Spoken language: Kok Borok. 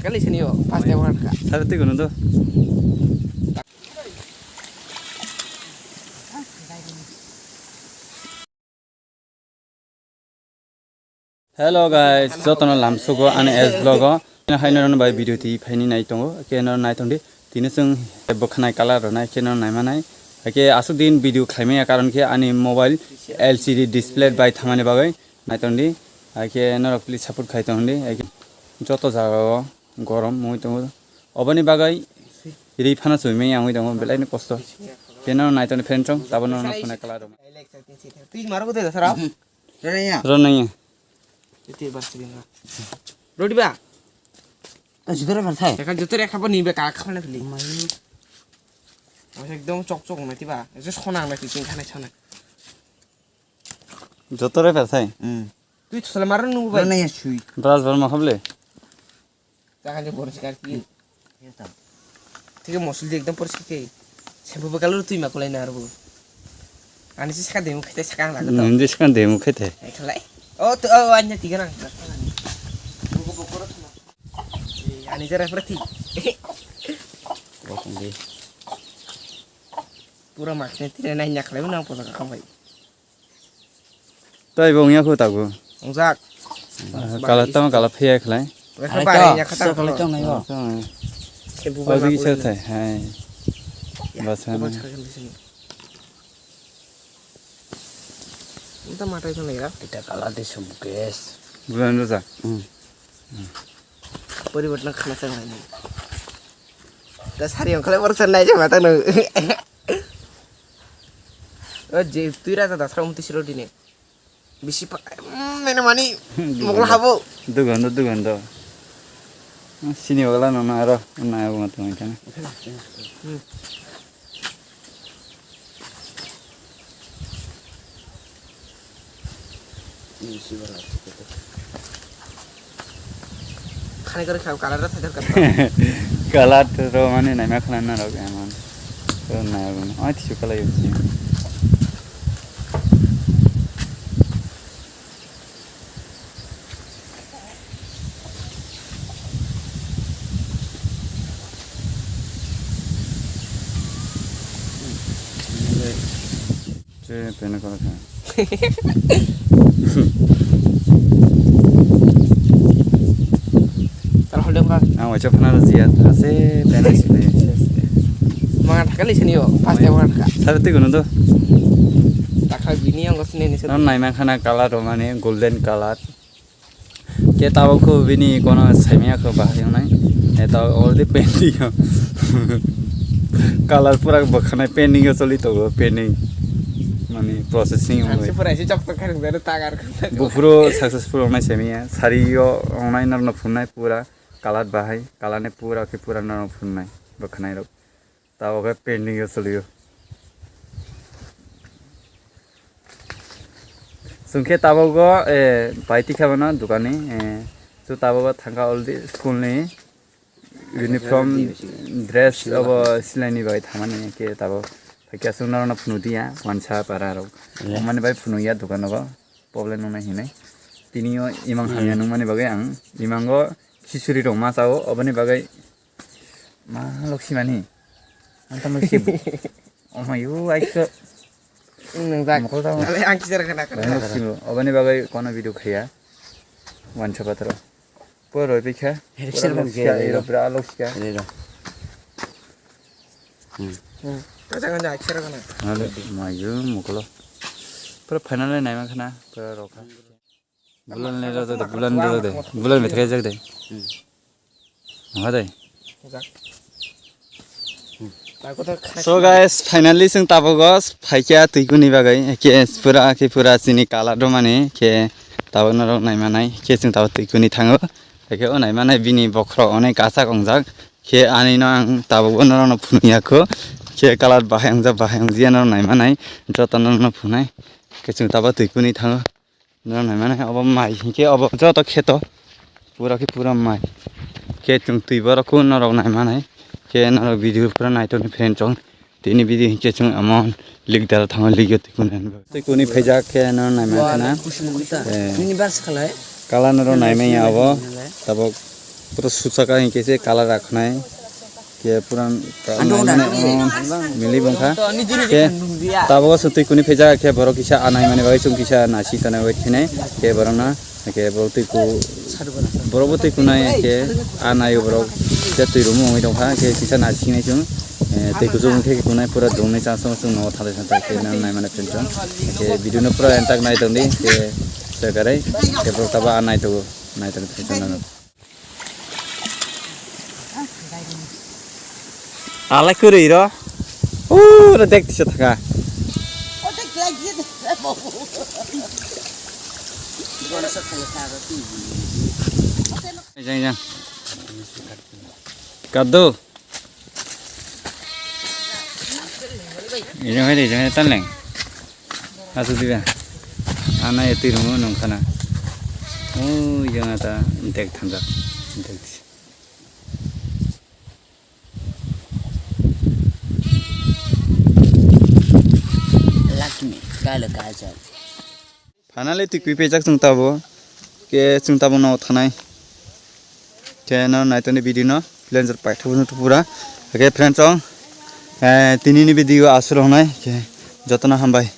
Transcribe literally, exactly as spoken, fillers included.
Kali sini yo, pas dia orang ka. Sar twi kono do. Hello guys, jotono lamsugo ani S vlog o. Haino rano bai video twi phaini nai tongo. Keno nai tongdi. Tini chwng bwkhanai color rwnai keno naimanai. Hake aswk din video khlaimaya karon khe ani mobile L C D display bai thamani bagwi nai tongdi. Hake norok please support khai tongdi. Hake joto jagao gorom wngwi tongo. Oboni bagwi ri phano chumui manya wngwi tongo, belai ni kosto. Khe no nai tongni friend chong, tabo no phone kala rw. Twi maro gode sara. Rw nai ya. Rw nai ya. Twi bar sibin. Rodi ba. Jidore bar thai. Ekha joto rekha bo ni be ka khana phili. Ekdom chok chok nai tiba. Je sona nai tiching khana chana. Jotore bar thai. Hmm. Twi thosle maro nu bai. Rw nai ya sui. Bras bar ma khable. Jaga je poriskar ki. Thik mosul di ekdom poriskar ki. Shampoo bakal twi ma kulai na arbo. Ani si saka demu khete saka ang lagata. Nindi saka demu khete. Khalai. Oh, tu, oh, anya tiga nang. Ani jara prati. Bokong di. Pura makhne tine nai nyaklai nang posa ka khambai. Tai bo wngya khu tabuk. Wngjak. Kala tamo kala phiya khlai. Wngkha bare nya kha kala tong nai bo. Tong. Shampoo bai ma kisa thai hai. Bas hai. Unta matai thang ya. Ita kala de sum ges. Bulan roja. Hmm. Poriborton khana chang nai. Ta sari ongkhala borok san nai jama tang nang. O je twi raja dasra umti siro dine. Bisi pa, mm, mene mani mokol habo. Dugondo, dugondo. Sini wala no na aro na abo mata mangkana. Hmm. Khani kari khau kalar thai thar kata. Kalar to mane naima khana na rok emon. To na rok. Ai thisu kala yuk. Che pene kora kha. Tar hol dong ka. Ang wacha phana ro jia ase pene sini. Manga thakali sini yo, pas te manga thaka. Sar twi kono do. Takha bini ang sini ni. Non naima khana color ro mane golden color. Khe tabuk kho bini kono saimaya kho bahai wngnai. Eta already pending o. Color pura bwkhanai pending o choli tongo, pending. Mani processing wngwi. Pura isi chok chok khe rwngjago tagar. Buphuru successful wngnai saimaya. Sari o wngnai norno phunai pura color bahai. Color ni pura khe pura norno phunai bwkhanai rok. Tabuk khe pending o solio. Chwng khe tabuk o, eh, bai tikha mano dukani, eh, chwng tabuk o thangkha already school ni uniform dress obo silai ni bai thamani khe tabuk. Hakhe chwng norok no phunu diya wansa para rok. Mani bai phunu ya dukan o problem nung nai hinai. Tini o imang hamya nung mani bagwi ang imang o khichuri rok ma chao oboni bagwi. Ma lokhi mani. Ang tamo lokhi. Oh my, you, I could. Nung jak. Mokol tamo. Ale ang kisar kana kana. Lokhi mo. Obani bagwi kono video khaya. Wansa patro. Puro roi pikha. Headset bang lokhi khe. Ero bra lokhi kha. Ero. Hmm. Hmm. Kata kana aksara kana. Ale ma yu mokolo. Pura final le naima khana. Pura rokha. Bulan le rode, bulan rode. Bulan metre jak de. Hmm. Hade. So guys, finally chwng tabuk o phaikha twikuni bagwi. Khe pura, khe pura chini color rwmani. Khe tabuk norok naimanai. Khe chwng tabuk twikuni thango. Khe o naimanai bini bokhorok onek kachak wngjak. Khe ani no ang tabuk o norok no phunukya kho. Khe color bahai wngjak, bahai wngjia norok naimanai. Joto norok no phunai. Khe chwng tabuk twikuni thango. Norok naimanai obo mai hinkhe obo joto kheto pura khe pura mai. Khe chwng twi borok kho norok naimanai. Khe norok video pura naitokni friend chong. Tini video hinkhe chwng emon lik dal thango lik yo twi kuni. Twi kuni phaijak khe norok naimanai khana. Kuchung kuta. Eh. Nini bar sakhalai. Kala norok naimanya obo. Tabuk Pura suchaka hinkhe se colour rakhnai. Khe puran mili bongkha. Khe tabuk se twi kuni phaijak khe borok kisa anai mani bagwi chwng kisa nasi tana wait khinai. Khe borokno khe borok twi ku borok bo twi kunai khe anai borok khe twi romu wngwi tongkha khe kisa nasi khinai chwng. Twi kuchuk wngkhe kunai pura dongni chance chwng nogo thalai thalai khe nang nai mani phinchong. Khe video no pura entak nai tongdi khe swkarai khe borok tabo anai togo nai tongdi phinchong nang. Alai kwrwi ro. Uro dek tisa thaka. Jang jang. Kado. Ijang hai de, ijang hai tanleng. Asu diba. Ana ya twi rumo nong khana. Oh, ijang ata dek thanjak. Dek. Lakshmi, kala kajal. Finally twi kwi pejak chwng tabo. Ke chwng tabo no thanai. Ke no naitoni video no pleasure paithak no tupura. Ke friends song. Eh, tini ni video asur honai ke jotono hambai.